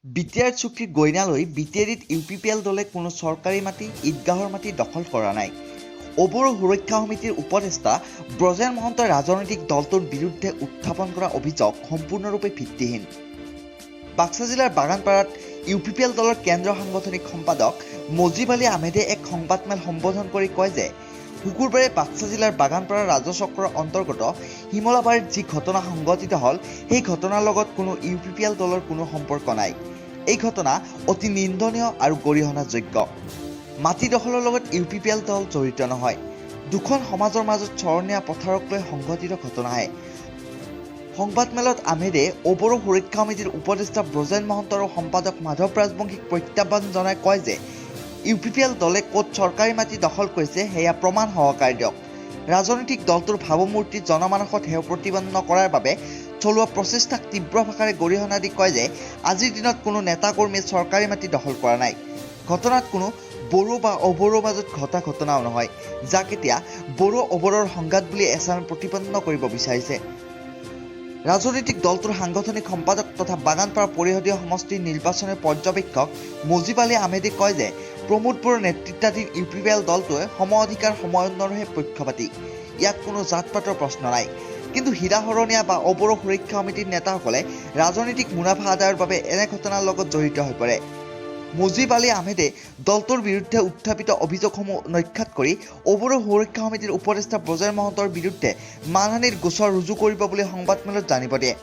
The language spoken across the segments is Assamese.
বিটিআৰ চুক্তিৰ গইনা লৈ বিটিএডিত ইউপিপিএল দলে কোনো চৰকাৰী মাটি, ঈদগাহৰ মাটি দখল কৰা নাই। অবড়ো সুৰক্ষা সমিতিৰ উপদেষ্টা ব্ৰজেন মহন্তই ৰাজনৈতিক দলটোৰ বিৰুদ্ধে উত্থাপন কৰা অভিযোগ সম্পূৰ্ণৰূপে ভিত্তিহীন। বাক্সা জিলাৰ বাগানপাৰাত ইউপিপিএল দলৰ কেন্দ্ৰীয় সাংগঠনিক সম্পাদক মজিব আলী আহমেদে এক সংবাদমেল সম্বোধন কৰি কয় যে শুকুৰবাৰে বাক্সা জিলাৰ বাগানপাৰা ৰাজচক্ৰৰ অন্তৰ্গত শিমলাবাৰীত যি ঘটনা সংঘটিত হ'ল, সেই ঘটনাৰ লগত কোনো ইউপিপিএল দলৰ কোনো সম্পৰ্ক নাই। এই ঘটনা অতি নিন্দনীয় আৰু গৰিহণাযোগ্য। মাটি দখলৰ লগত ইউপিপিএল দল জড়িত নহয়। দুখন সমাজৰ মাজত চৰণীয়া পথাৰক লৈ সংঘটিত ঘটনাহে। সংবাদমেলত আহমেদে অবড়ো সুৰক্ষা সমিতিৰ উপদেষ্টা ব্ৰজেন মহন্ত আৰু সম্পাদক মাধৱ ৰাজবংশীক প্ৰত্যাহ্বান জনাই কয় যে ইউপিপিএল দলে ক'ত চৰকাৰী মাটি দখল কৰিছে, সেয়া প্ৰমাণ সহকাৰে দিয়ক। ৰাজনৈতিক দলটোৰ ভাৱমূৰ্তি জনমানসত হেয় প্ৰতিপন্ন কৰাৰ বাবে চলোৱা প্ৰচেষ্টাক তীব্ৰ ভাষাৰে গৰিহণা দি কয় যে আজিৰ দিনত কোনো নেতা কৰ্মীয়ে চৰকাৰী মাটি দখল কৰা নাই। ঘটনাত কোনো বড়ো বা অবড়োৰ মাজত ঘটা ঘটনাও নহয়, যাক এতিয়া বড়ো অবড়োৰ সংঘাত বুলি এচামে প্ৰতিপন্ন কৰিব বিচাৰিছে। ৰাজনৈতিক দলটোৰ সাংগঠনিক সম্পাদক তথা বাগানপাৰা পৰিষদীয় সমষ্টিৰ নিৰ্বাচনী পৰ্যবেক্ষক মজিব আলী আহমেদে কয় যে প্ৰমোদ বড়োৰ নেতৃত্বাধীন ইউপিপিএল দলটোৱে সম অধিকাৰ, সম উন্নয়নৰহে পক্ষপাতী। ইয়াত কোনো জাত পাতৰ প্ৰশ্ন নাই। কিন্তু হীৰা শৰণীয়া বা অবড়ো সুৰক্ষা সমিতিৰ নেতাসকলে ৰাজনৈতিক মুনাফা আদায়ৰ বাবে এনে ঘটনাৰ লগত জড়িত হৈ পৰে। মুজিব আলী আহমেদে দলটোৰ বিৰুদ্ধে উত্থাপিত অভিযোগসমূহ নস্যাৎ কৰি অবড়ো সুৰক্ষা সমিতিৰ উপদেষ্টা ব্ৰজেন মহন্তৰ বিৰুদ্ধে মানহানিৰ গোচৰ ৰুজু কৰিব বুলি সংবাদমেলত জানিব দিয়ে।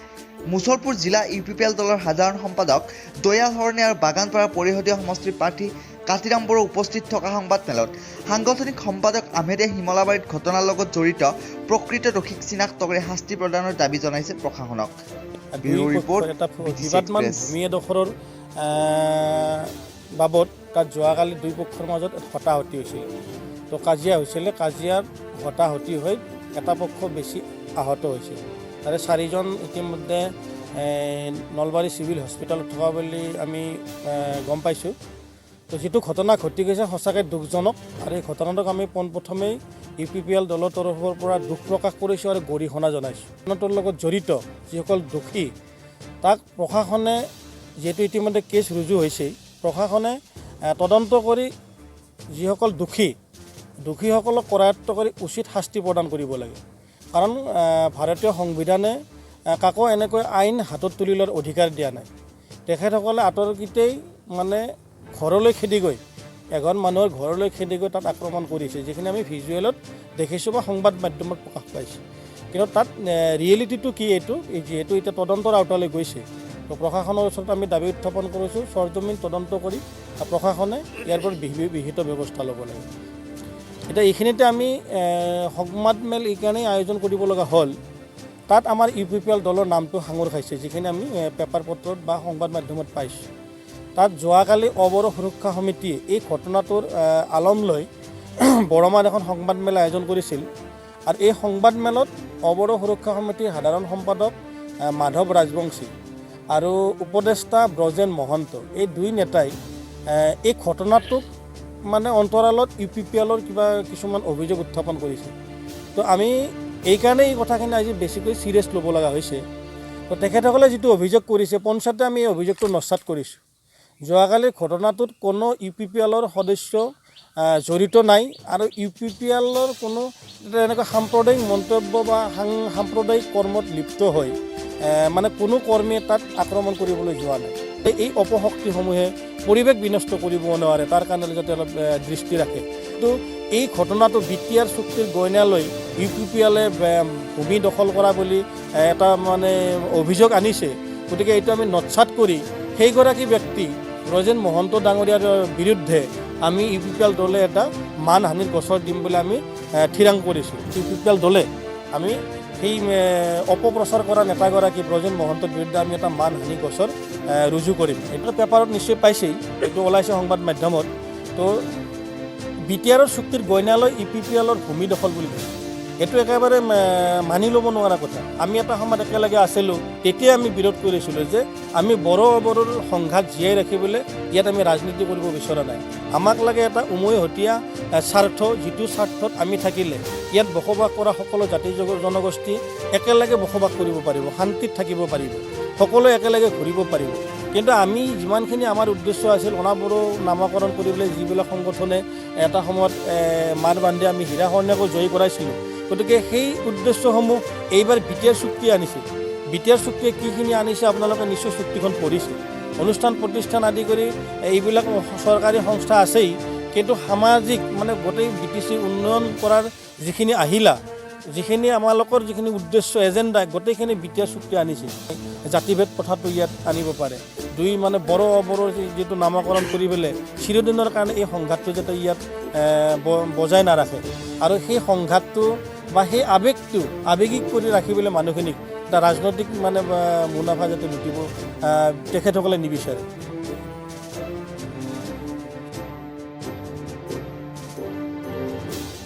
মুছলপুৰ জিলা ইউপিপিএল দলৰ সাধাৰণ সম্পাদক দয়াল শৰণীয়া আৰু বাগানপাৰা পৰিষদীয় সমষ্টিৰ প্ৰাৰ্থী কাতিৰাম বড়ো উপস্থিত থকা সংবাদমেলত সাংগঠনিক সম্পাদক আহমেদে শিমলাবাৰীত ঘটনাৰ লগত জড়িত প্ৰকৃত দোষীক চিনাক্ত কৰি শাস্তি প্ৰদানৰ দাবী জনাইছে প্ৰশাসনক। দুই ব্যুৰ' ৰিপৰ্ট, পক্ষৰ এটা বিটিচি বিবাদমান এক্সপ্ৰেছ। ভূমি এডোখৰৰ বাবদ তাত যোৱাকালি দুই পক্ষৰ মাজত হতাহতি হৈছিল। তো কাজিয়া হৈছিলে। কাজিয়াত হতাহতি হৈ এটা পক্ষ বেছি আহত হৈছিল। তাৰে চাৰিজন ইতিমধ্যে নলবাৰী চিভিল হস্পিটেলত থকা বুলি আমি গম পাইছোঁ। তো যিটো ঘটনা ঘটি গৈছে, সঁচাকৈ দুখজনক আৰু এই ঘটনাটোক আমি পোনপ্ৰথমেই ইউপিপিএল দলৰ তৰফৰ পৰা দুখ প্ৰকাশ কৰিছোঁ আৰু গৰিহণা জনাইছোঁ। ঘটনাটোৰ লগত জড়িত যিসকল দোষী, তাক প্ৰশাসনে, যিহেতু ইতিমধ্যে কেছ ৰুজু হৈছেই, প্ৰশাসনে তদন্ত কৰি যিসকল দোষী, দোষীসকলক কৰায়ত্ব কৰি উচিত শাস্তি প্ৰদান কৰিব লাগে। কাৰণ ভাৰতীয় সংবিধানে কাকো এনেকৈ আইন হাতত তুলি লোৱাৰ অধিকাৰ দিয়া নাই। তেখেতসকলে আতৰ্কিতেই মানে ঘৰলৈ খেদি গৈ, এঘৰ মানুহৰ ঘৰলৈ খেদি গৈ তাত আক্ৰমণ কৰিছে, যিখিনি আমি ভিজুৱেলত দেখিছোঁ বা সংবাদ মাধ্যমত প্ৰকাশ পাইছে। কিন্তু তাত ৰিয়েলিটিটো কি, এইটো এই যিহেতু এতিয়া তদন্তৰ আওতালৈ গৈছে, তো প্ৰশাসনৰ ওচৰত আমি দাবী উত্থাপন কৰিছোঁ, সৰজমিন তদন্ত কৰি প্ৰশাসনে ইয়াৰ ওপৰত বিহিত ব্যৱস্থা ল'ব লাগে। এতিয়া এইখিনিতে আমি সংবাদমেল এইকাৰণেই আয়োজন কৰিব লগা হ'ল, তাত আমাৰ ইউপিপিএল দলৰ নামটো সাঙুৰ খাইছে, যিখিনি আমি পেপাৰ পত্ৰত বা সংবাদ মাধ্যমত পাইছোঁ। তাত যোৱাকালি অবড়ো সুৰক্ষা সমিতিয়ে এই ঘটনাটোৰ আলম লৈ বৰমাত এখন সংবাদমেল আয়োজন কৰিছিল আৰু এই সংবাদমেলত অবড়ো সুৰক্ষা সমিতিৰ সাধাৰণ সম্পাদক মাধৱ ৰাজবংশী আৰু উপদেষ্টা ব্ৰজেন মহন্ত, এই দুই নেতাই এই ঘটনাটোক মানে অন্তৰালত ইউপিপিএলৰ কিবা কিছুমান অভিযোগ উত্থাপন কৰিছে। তো আমি এইকাৰণে এই কথাখিনি আজি বেছিকৈ চিৰিয়াছ ল'ব লগা হৈছে। তো তেখেতসকলে যিটো অভিযোগ কৰিছে, পঞ্চায়তে আমি এই অভিযোগটো নস্যাৎ কৰিছোঁ। যোৱাকালিৰ ঘটনাটোত কোনো ইউপিপিএলৰ সদস্য জড়িত নাই আৰু ইউপিপিএলৰ কোনো তেনেকুৱা সাম্প্ৰদায়িক মন্তব্য বা সাম্প্ৰদায়িক কৰ্মত লিপ্ত হৈ মানে কোনো কৰ্মীয়ে তাত আক্ৰমণ কৰিবলৈ যোৱা নাই। এই অপশক্তিসমূহে পৰিৱেশ বিনষ্ট কৰিব নোৱাৰে, তাৰ কাৰণে যাতে অলপ দৃষ্টি ৰাখে। তো এই ঘটনাটো বিটিআৰ চুক্তিৰ গইনা লৈ ইউপিপিএলে ভূমি দখল কৰা বুলি এটা মানে অভিযোগ আনিছে। গতিকে এইটো আমি নস্যাৎ কৰি সেইগৰাকী ব্যক্তি ব্ৰজেন মহন্ত ডাঙৰীয়াৰ বিৰুদ্ধে আমি ইউপিপিএল দলে এটা মানহানিৰ গোচৰ দিম বুলি আমি থিৰাং কৰিছোঁ। ইউপিপিএল দলে আমি সেই অপপ্ৰচাৰ কৰা নেতাগৰাকী ব্ৰজেন মহন্তৰ বিৰুদ্ধে আমি এটা মানহানি গোচৰ ৰুজু কৰিম। এইটো পেপাৰত নিশ্চয় পাইছেই, এইটো ওলাইছে সংবাদ মাধ্যমত। তো বিটিআৰৰ চুক্তিৰ গইনা লৈ ইউপিপিএলৰ ভূমি দখল বুলি কৈছে, এইটো একেবাৰে মানি ল'ব নোৱাৰা কথা। আমি এটা সময়ত একেলগে আছিলোঁ, তেতিয়া আমি বিৰোধ কৰিছিলোঁ যে আমি বড়ো অবড়োৰ সংঘাত জীয়াই ৰাখিবলৈ ইয়াত আমি ৰাজনীতি কৰিব বিচৰা নাই। আমাক লাগে এটা উমৈহতীয়া স্বাৰ্থ, যিটো স্বাৰ্থত আমি থাকিলে ইয়াত বসবাস কৰা সকলো জাতি জনগোষ্ঠী একেলগে বসবাস কৰিব পাৰিব, শান্তিত থাকিব পাৰিব, সকলোৱে একেলগে ঘূৰিব পাৰিব। কিন্তু আমি যিমানখিনি আমাৰ উদ্দেশ্য আছিল, অনাবড়ো নামাকৰণ কৰিবলৈ যিবিলাক সংগঠনে এটা সময়ত মাৰ বান্ধি আমি হীৰা শৰণীয়াকো জয়ী কৰাইছিলোঁ, গতিকে সেই উদ্দেশ্যসমূহ এইবাৰ বিটিআৰ চুক্তি আনিছে। বিটিআৰ চুক্তিয়ে কিখিনি আনিছে, আপোনালোকে নিশ্চয় চুক্তিখন পঢ়িছে। অনুষ্ঠান প্ৰতিষ্ঠান আদি কৰি এইবিলাক চৰকাৰী সংস্থা আছেই, কিন্তু সামাজিক মানে গোটেই বিটিচি উন্নয়ন কৰাৰ যিখিনি আহিলা, যিখিনি আমালোকৰ যিখিনি উদ্দেশ্য, এজেণ্ডা, গোটেইখিনি বিটিআৰ চুক্তি আনিছে। জাতিভেদ প্ৰথাটো ইয়াত আনিব পাৰে। দুই মানে বড়ো অবড়োৰ যিটো নামাকৰণ কৰি পেলাই চিৰদিনৰ কাৰণে এই সংঘাতটো যাতে ইয়াত বজাই নাৰাখে আৰু সেই সংঘাতটো বা সেই আৱেগটো আৱেগিক কৰি ৰাখিবলৈ মানুহখিনিক এটা ৰাজনৈতিক মানে মুনাফা যাতে লুটিব তেখেতসকলে নিবিচাৰে।